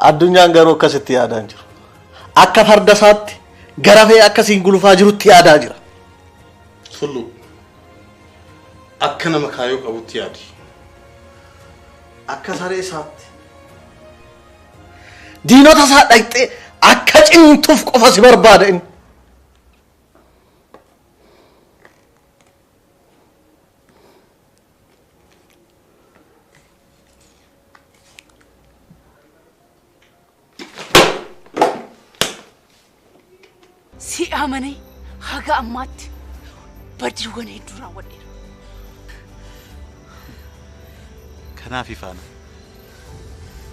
Addunyaan garuu akkasitti yaadaa hin jiru. Akka farda isaatti garafee akkasiin gulufaa jirutti yaadaa jira. Tulluu, akka nama kaayyoo qabutti yaadi. Akka saree isaatti. Diinota isaa dhaqxee akka cimtuuf qofa si barbaada inni. Si amanee haga ammaatti badiiwwan hedduu raawwadheera. Kanaaf ifaana.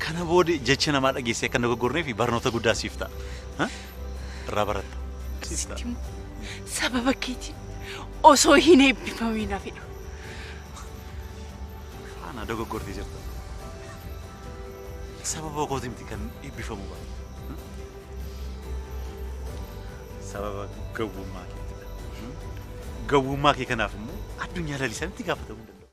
Kana booda jecha namaa dhageessee akka dogoggornee fi barnoota guddaa siif ta'a. Irraa baratta. Sitti immoo sababa keetiin osoo hin eebbifamiin hafedha. Faana dogoggortee jirta. Sababa kootii miti kan eebbifamu baate. Sababa gowwummaa keetidha. Gowwummaa kee kanaaf immoo addunyaa lalisaan itti gaafatamuu danda'u.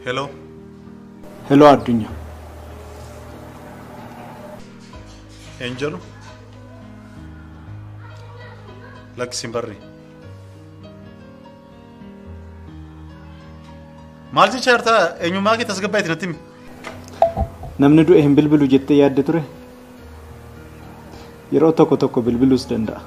Hello. Hello Addunyaa. Eenyu? Lakki hin barre. Maal jechaa jirta? Eenyummaa kee tasgabbaa'eeti natti himi. Namni du'e hin bilbilu jettee yaadde ture? Yeroo tokko tokko bilbiluus danda'a.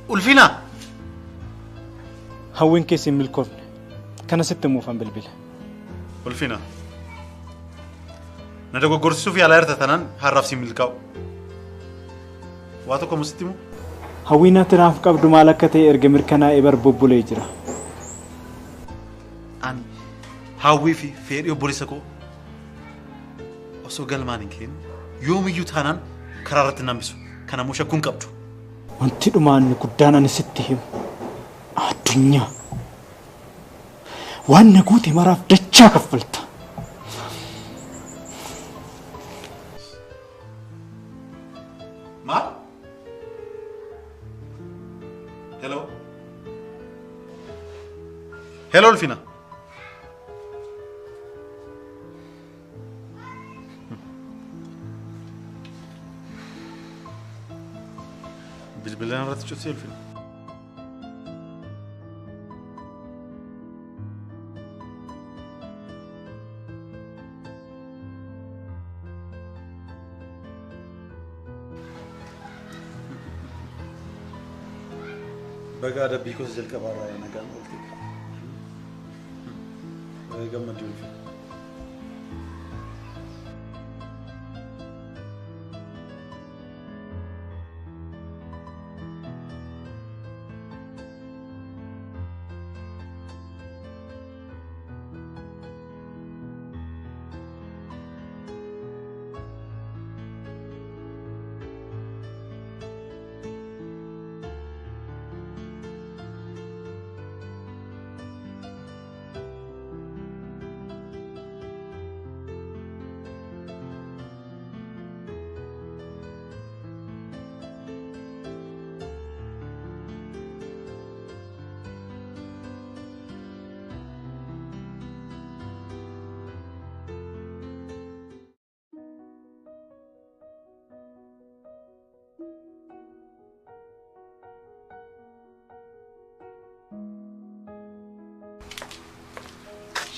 Ulfina! Hawwiin keessi hin milkoofne. Kana sitti muufan bilbila. Ulfina. Na dogoggorsiisuuf yaalaa jirta tanaan har'aaf si milkaa'u. Waa tokko sitti himu? Hawwiin ati naaf qabdu maal akka ta'e erga mirkanaa'ee bar bubbulee jira. Ani hawwii fi fedhii obboleessa koo osoo galmaan hin kennu yoomiyyuu taanaan karaa irratti hin hambisu. Kana immoo shakkuun qabdu. Wanti dhumaan guddaan ani sitti himu addunyaa waan na goote maraaf dachaa kaffalta. Maal? Hello? Hello Ulfina. Bilbilaan irratti cufsee Ulfina. Baga adabbii koos jalqabaa irraa nagaan oolte. Baga gammaddee Ulfina.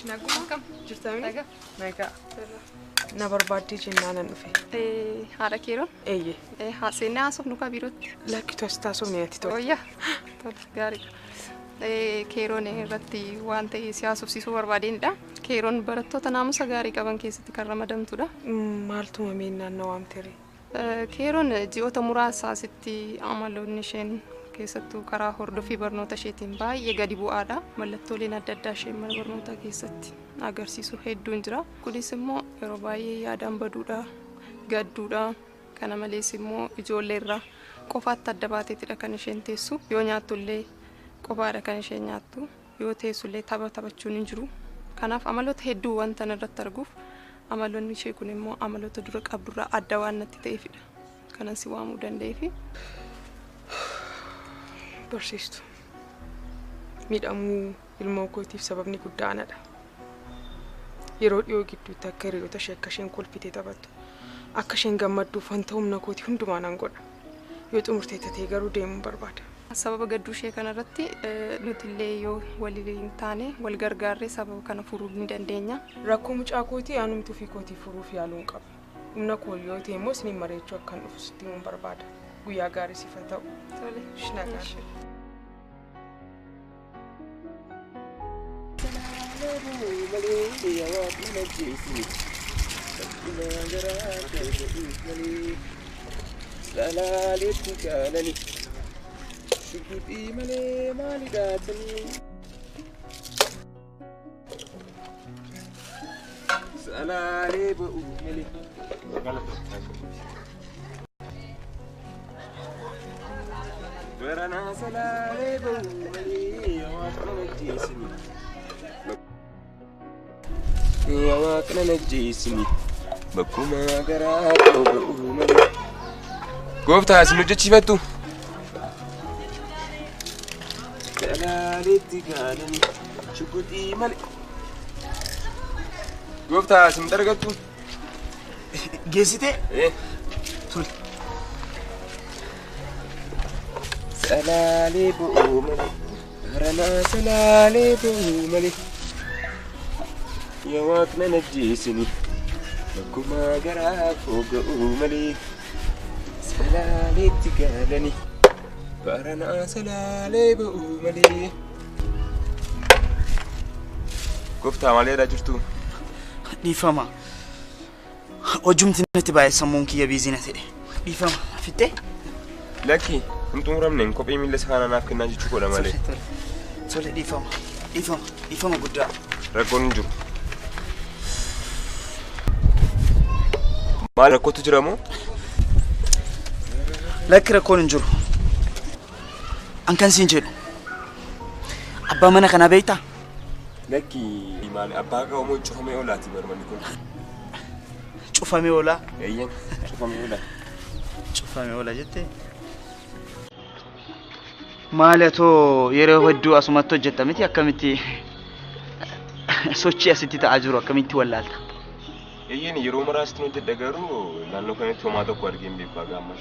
Naguma jirtami? Nagaa. Na barbaaddee jennaan an dhufe. Haadha Keeroon? Eeyyee. Seenaa haasofnu kaa biirootti. Lakkitu as taasofne ati tole. Wayyaa. Tole gaariidha. Keeroon irratti waan ta'e si haasofsiisuu barbaadeenidha. Keeroon barattoota naamusa gaarii qaban keessatti kan ramadamtudha. Maaltu mameen naannoo waamtere? Keeroon ji'oota muraasa asitti amaloonni isheen keessattuu karaa hordofii barnoota isheetiin baay'ee gadi bu'aadha. Mallattooleen adda addaa isheen mana barnootaa keessatti agarsiisu hedduun jira. Kunis immoo yeroo baay'ee yaadaan baduudha, gadduudha. Kana malees immoo ijoollee irraa qofaatti adda baateetidha kan isheen teessu. Yoo nyaattu illee qofaadha kan isheen nyaattu. Yoo teessu illee tapha taphachuun hin jiru. Kanaaf amaloota hedduu wanta irratti arguuf amaloonni ishee kun immoo amaloota dura qabdurraa adda waan natti ta'eefidha. Kanan si waamuu danda'eefi. Barsiistu. Miidhamuu ilmoo kootiif sababni guddaa anadha. Yeroo dhiyoo gidduutti akka hiriyoota ishee akka isheen kolfitee taphattu, akka isheen gammadduuf wanta humna kootii hundumaa nan godha. Yoo xumurtee tatee garuu deemuun barbaada. Sababa gadduu ishee kanarratti nuti illee yoo waliin taane wal gargaarree sababa kana furuu ni dandeenya. Rakkoo mucaa kootii anumti ofii kootii furuuf yaaluun qaba. Humna koo yoo ta'e immoo isiniin mari'achuu akkan dhufu sitti himuun barbaada. Guyyaa gaarii siif haa ta'u. Tole. Nagaa. Salaaleetti gaalani shuguxii malee maali daatanii salaalee ba'uu malee. Baranaa salaalee ba'uu malee waaqna najjeesini. Waaqna najjeesini bakkuma garaa koo ba'uu malee. Gooftaa isin hojjechiifattu. Salaaleetti gaalani shuguxii malee. Gooftaa isin dargattu. Geessitee? Tole. Salaalee ba'uu malee. Baranaa salaalee ba'uu malee. Yaa waaqna najjeesini bakkuma garaa koo ga'uu malee. Salaaleetti gaalani baranaa salaalee ba'uu malee. Gooftaa maal jedhaa jirtu? Dhiifama. Hojjumti natti baay'ee sammuun kiyya biizii na ta'e. Dhiifama. Fittee? Lakki hin xumuramne kophee miila isaa naaf kennaa jechuu godha malee. Tole dhiifama. Dhiifama. Dhiifama guddaa. Rakkoon hin jiru. Maal rakkootu jira moo? Lakki rakkoon hin jiru. An kan siin jedhu. Abbaa mana kanaa beektaa? Lakki maal abbaa qabu cufamee oolaati barmanni kun. Cufamee oolaa? Eeyyeen cufamee oolaa. Cufamee oolaa jettee? Maali atoo yeroo hedduu asumatti hojjetta miti akkamitti sochii asitti ta'aa jiru akkamitti wallaalta? Eeyyeen yeroo maraa asitti hojjedha garuu naannoo kanatti homaa tokko argee hin beeku haga ammas.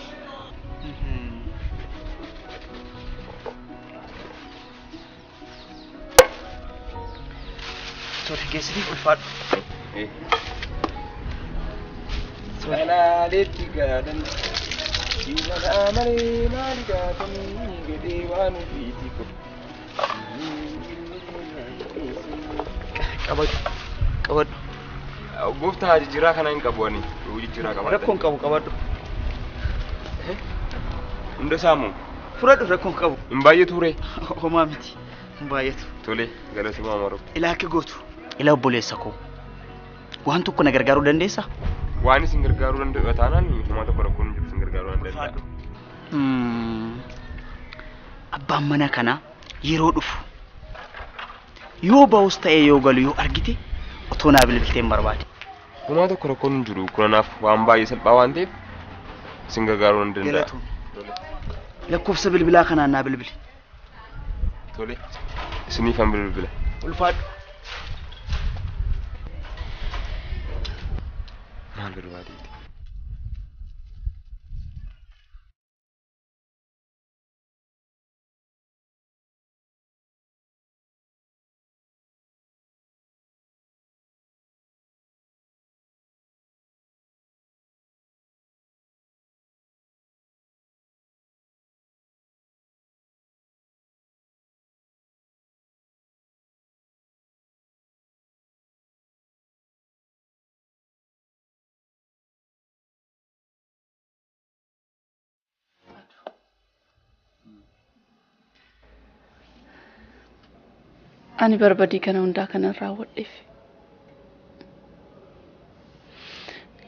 Tole geessitii ulfaadhu. Salaaleetti gaalani diimanaa malee maali daatanii gadhee waan ofiitii qofa. Qabadhu. Qabadhu. Gooftaa jijjiiraa kana hin qabu ani. Jijjiiraa qabaadha. Rakkoon qabu qabadhu. Hunda saamu. Fudhadhu rakkoon qabu. Hin baay'atu ree? Homaa miti. Hin baay'atu. Tole galatoomaa maroo. Ilaa akka gootu. Ilaa obboleessa koo. Waan tokko na gargaaruu dandeessaa? Waan isin gargaaruu danda'u taanaan homaa tokko rakkoon hin jiru isin gargaaruu nan danda'a. Abbaan mana kanaa yeroo dhufu yoo ba'us ta'ee yoo galu yoo argite otoo naa bilbiltee hin barbaade. Homaa tokko rakkoon hin jiru kun anaaf waan baay'ee salphaa waan ta'eef isin gargaaruu nan danda'a. Galatoom. Lakkoofsa bilbilaa kanaan naa bilbili. Tole isiniifan bilbila. Ulfaadhu. Maal barbaadeeti? Ani barbadii kana hundaa kanan raawwadheef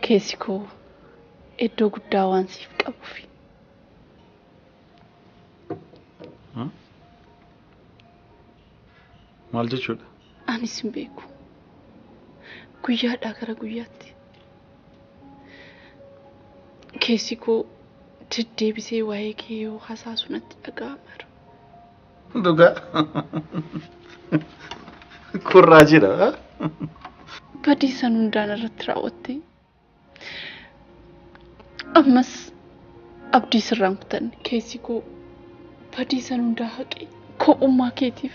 keessi koo iddoo guddaa waan siif qabuufi. Maal jechuudha? Anis hin beeku. Guyyaadhaa gara guyyaatti keessi koo deddeebisee waa'ee kee yoo hasaasu natti dhaga'ama. Dhugaa. Kurraajiidha. Badii san hundaan irratti raawwatte ammas abdii sirraan kutanne keessi koo badii san hundaa haqee kophummaa keetiif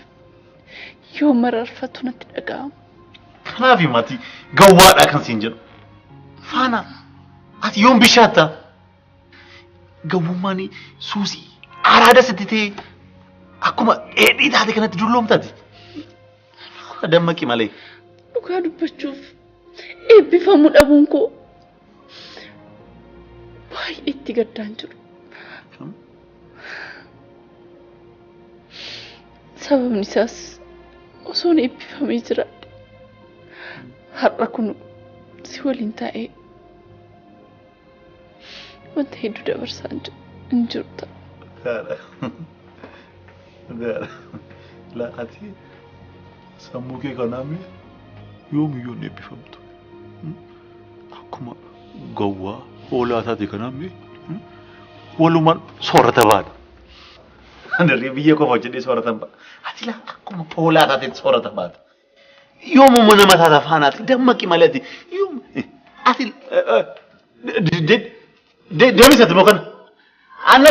yoo mararfatu natti dhaga'ama. Kanaaf himati gawwaadha kan siin jedhu. Faana ati yoom bishaatta? Gawwummaan suusii araada sitti ta'e akkuma dheedhii taate kanatti dulloomtaati. Dammaqi malee. Dhugaa dubbachuuf eebbifamuu dhabuun koo baay'ee itti gaddaan jiru. Sababni isaas osoon eebbifamee jiraadhe har'a kun si waliin taa'ee wanta hedduu dabarsaa hin jiru ta'a. Gaara. Ati sammuu kee kanaan yoomiyyuu hin eebbifamtu. Akkuma gowwaa hoolaa taate kanaan walumaan soorata baadha. Ani biyya qofa hojjedhee soorata ba'a. Ati laa akkuma hoolaa taatetti soorata baata. Yoomuma nama taata faanaati dammaqi malee ati yoom ati deebisati moo kana? Anna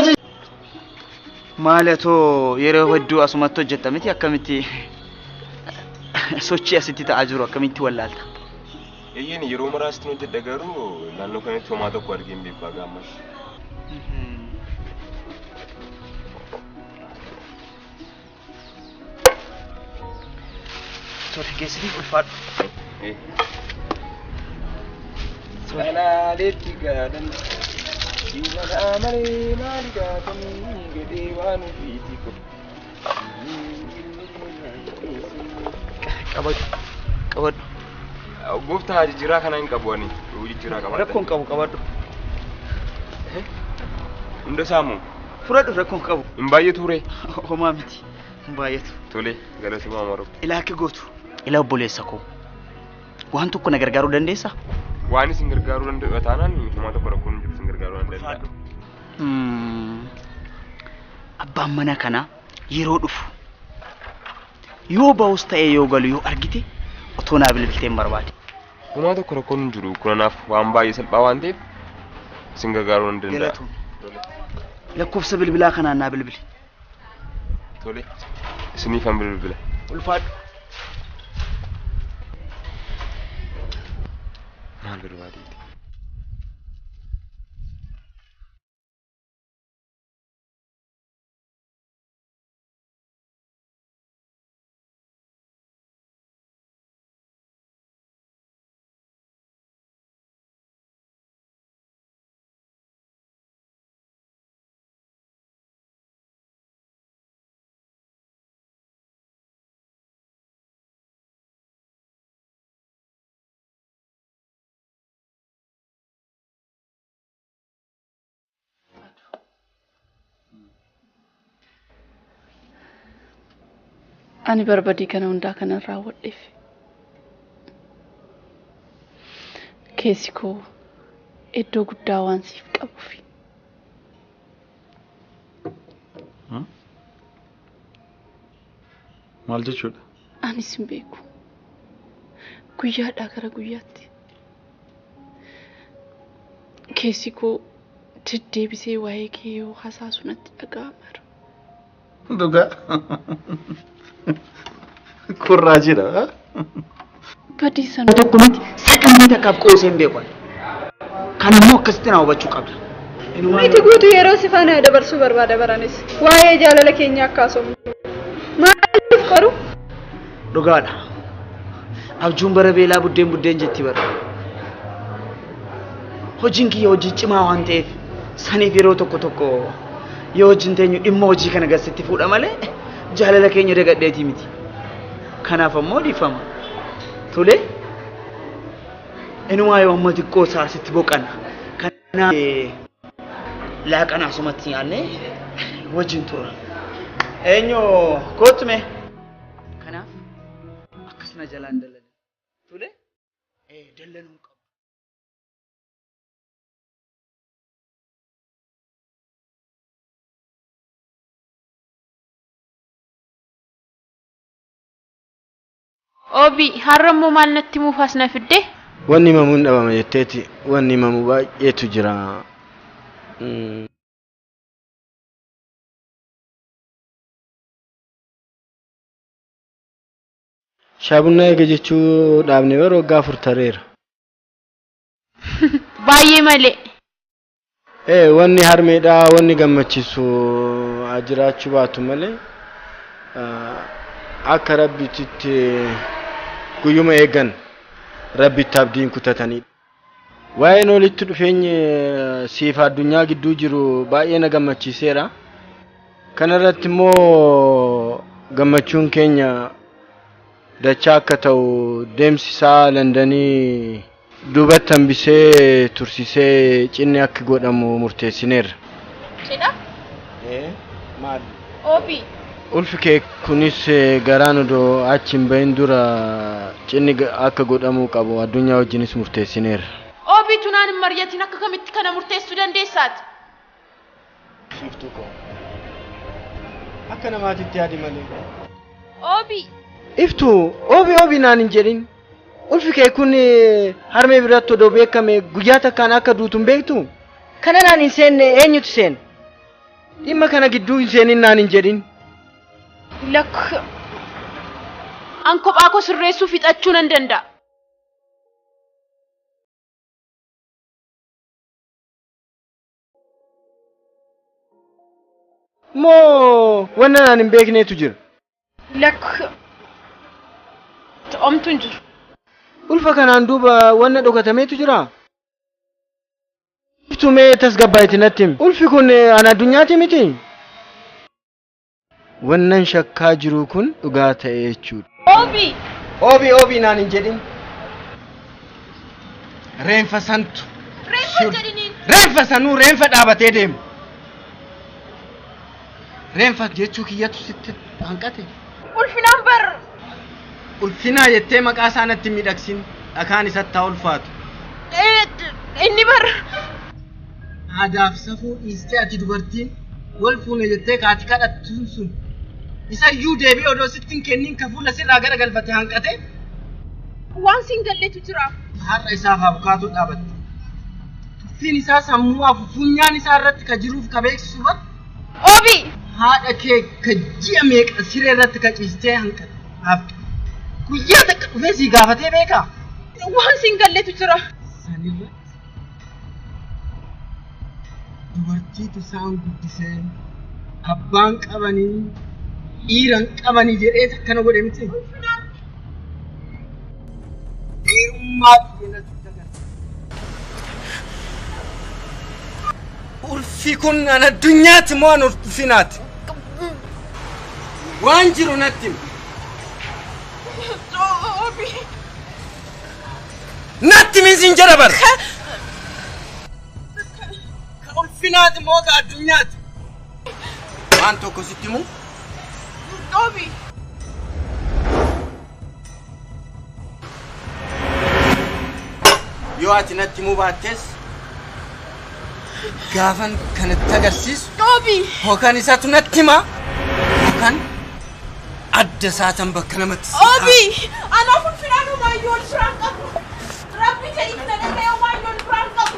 Maali atoo yeroo hedduu asumatti hojjetta miti akkamitti sochii asitti ta'aa jiru akkamitti wallaalta? Eeyyeen yeroo maraasti hojjedha garuu naannoo kanatti homaa tokko argee hin beeku haga ammas. Tole geessiti ulfaadhu. Dhalaaleetti gaadhan diinadhaa malee maali gaafamii jedhee waan ofiitii qofa. Qabadhu. Qabadhu. Gooftaa jijjiiraa kana hin qabu ani. Jijjiiraa qabaadha. Rakkoon qabu qabadhu. Hunda saamu. Fudhadhu rakkoon qabu. Hin baay'atu ree. Homaa miti. Hin baay'atu. Tole galatoomaa maroo. Ilaa akka gootu. Ilaa obboleessa koo. Waan tokko na gargaaruu dandeessaa? Waan isin gargaaruu danda'u taanaan homaa tokko rakkoon hin jiru isin gargaaruu danda'a. Abbaan mana kanaa yeroo dhufu yoo ba'us ta'e yoo galu yoo argite otoo naa bilbiltee hin barbaade. Homaa tokko rakkoon hin jiru kun anaaf waan baay'ee salphaa waan ta'eef isin gargaaruu nan danda'a. Lakkoofsa bilbilaa kanaan naa bilbili. Tole isiniifan bilbila. Ulfaadhu. Maal barbaadeeti? Ani barbadii kana hundaa kanan raawwadheef keessi koo iddoo guddaa waan siif qabuufi. Maal jechuudha? Anis hin beeku. Guyyaadhaa gara guyyaatti keessi koo deddeebisee waa'ee kee yoo hasaasu natti dhaga'ama. Dhugaa. Kurraajiidha. Badii sana Tokko miti sagantii takkaaf qoosee hin beeku. Kan immoo akkasitti na hubachuu qabda. Miti guutuu yeroo si faana dabarsuu barbaada baranis waa'ee jaalala keenya akkaasumnu. Maaliif qoru? Dhugaadha. Abjuun bara beelaa buddeen buddeen jetti bara. Hojiin kiyya hojii cimaa waan ta'eef saniif yeroo tokko tokko yoo hojiin teenyu dhimma hojii kana gasitti fuudha malee jaalala keenya dagadheetii miti. Kanaaf ammoo dhiifama. Tole inumaa yoo amma xiqqoo isaa asitti boqanna. Kanaaf laaqana asumatti nyaannee wajjin tura. Eenyu kootu mee? Kanaaf akkasuma jalaan dallan. Tole dallanuu qaba. Obi, har'a immoo maal natti himuuf as na fidde? Wanni himamuun dhabama jetteeti. Wanni himamu baay'eetu jira. Shaabunaa eega jechuu dhaabne yeroo waggaa 4 tareera. Baay'ee malee. Wanni harmeedhaa wanni gammachiisu jiraachuu baatu malee akka rabbiitti guyyuma eegan rabbitti abdiin kutatanidha. Waa'een walitti dhufeenyi siif addunyaa gidduu jiru baay'ee na gammachiiseera. Kanarratti immoo gammachuun keenya dachaa akka ta'u deemsi isaa Londonii duubatti hambisee tursiisee cinni akka godhamu murteessineerra. Cidha? Maali? Obi. Ulfi kee kunis garaan odoo achi hin bahin dura cinni akka godhamuu qabu addunyaa wajjinis murteessineerra. Obi tunaan hin mari'atin akka kamitti kana murteessuu dandeessaati? Shiftuu koo. Akka namaatitti yaadi malee. Obi. Iftuu obi obi naan hin jedhin. Ulfi kee kun harmee biratti odoo beekame guyyaa takkaan akka duutu hin beektu? Kana naan hin seenne eenyutu seena? Dhimma kana gidduu hin seenin naan hin jedhin. Lakk an kophaa koo sirreessuu fixachuu nan danda'a. Moo wanna naan hin beekneetu jira? Lakk omtu hin jiru. Ulfa kanaan duuba wanna dhokatameetu jira? Iftuu mee tasgabbaa'iti natti himi. Ulfi kun an addunyaati miti? Wannan shakkaa jiru kun dhugaa ta'e jechuudha. Obi! Obi obi naan hin jedhin. Reenfa santu. Reenfa jedhiniin. Reenfa sanuu reenfa dhaabatee deema. Reenfa jechuu kiyyatu sitti hanqate. Ulfinaan bar. Ulfinaa jettee maqaa isaa natti miidhagsin dhakaan isatti haa ulfaatu. Inni bar. Aadaaf safuu dhiistee ati dubartiin wal fuune jettee kaati kadhattuun sun isayyuu deebi'ee odoo sitti hin kennin ka fuula sirraa gara galfate hanqate. Waan siin galleetu jira. Har'a isaaf abukaatoo dhaabatte. Tuffiin isaa sammuu afu funyaan isaa irratti ka jiruuf ka beeksisu bar. Obi! Haadha kee ka ji'a meeqa siree irratti ka ciistee hanqate. Guyyaa takka dhufee sii gaafatee beekaa? Waan siin galleetu jira. Sanirratti dubartiitu isaan guddisee abbaan qabanii dhiiran qabanii jedhee akkana godhe miti. Dhiirummaa biyya natti Ulfi kun an addunyaati moo an ulfinaati? Waan jiru natti himi. Obi. Natti himi siin jedha bara. Ka ulfinaati moo ka addunyaati? Waan tokko sitti himu? Obi. Yoo ati natti himuu baattes gaafan kanatti agarsiisu. Obi. Yookaan isatu natti hima yookaan adda isaatan bakka namatti. Obi! Anaaf ulfinaan homaayyuu ol biraan qabu. Rabbi jedhi na dhaga'e homaayyuu ol biraan qabu.